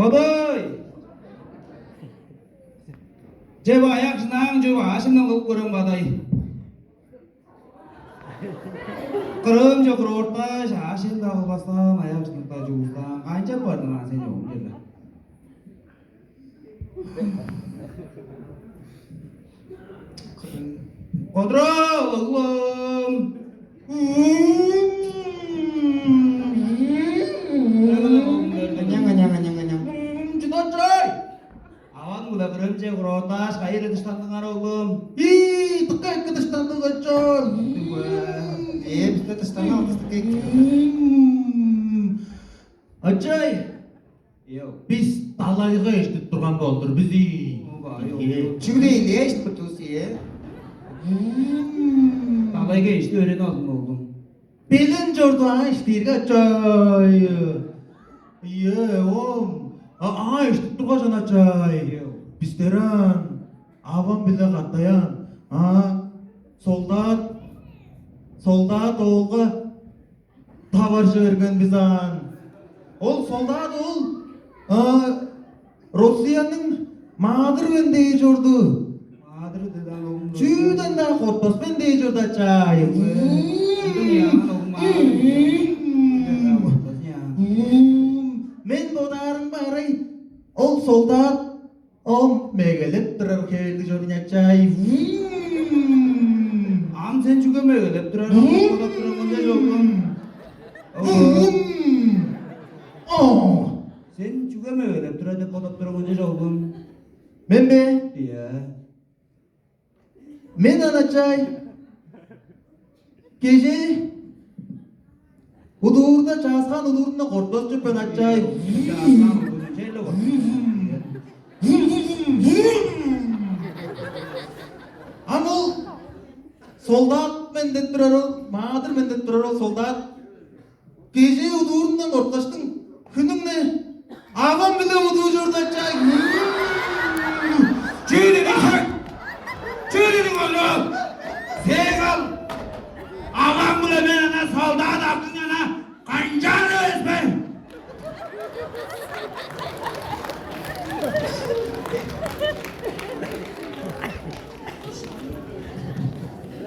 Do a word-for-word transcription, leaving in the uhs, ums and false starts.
Бодай! Че, бо аяк шынааң чүве аажымдан кылып көрем, Бодай. Кырыымче курорттааш, аъш-чем-даа кылбастаан, аяк шыныкта чуустаан, канчап бардың аан сен, чогум черле? Кодура, оглум! Аняң, аняң, аняң, аняң. Чыдачай! Аваң-биле кырыымче курорттааш, кайы хире дыштандыңар, оглум? Ии, дыка эки дыштандывыс, ачай! Э, бисте дыштанып алдывыс, дыка эки. Ачай! Бис далайга эштип турган болдур бис, ии. Чүгле эле эштип турдувус, ие. Далайга эштип өөренип алдым, оглум. Белен чорду аан эштирге, ачай. Ие, оом. А, аан эштип тургаш, ачай. Бистер аан авам-биле катаян, а, солдат, солдат оолга таваржы берген бис аан. Ол солдат ол, а, Россияның маадыры мен дээр чорду. Маадыры деди ам, оглум. Чүүден-даа кортпас мен дээр чорду, ачай. Мен бодаарымга арай, ол солдат ол мегелеп турар хевирлиг чорду, ачай. Ам сен чүге мегелеп турар, бодап турар, мынча чогум? Сен чүге мегелеп турар деп бодап турар, мынча чогум? Мен бе? Ийе. Мен, ачай, кежээ удуурда, чааскаан удуурундан кортпас чүве мен, ачай. Чааскаан удуурундан черле кортпас. Ам ол солдат мен деп турар ол, маадыр мен деп турар ол солдат. Кежээ удуурундан корткаштың, хүннүң-не авам-биле удуу чорду, ачай.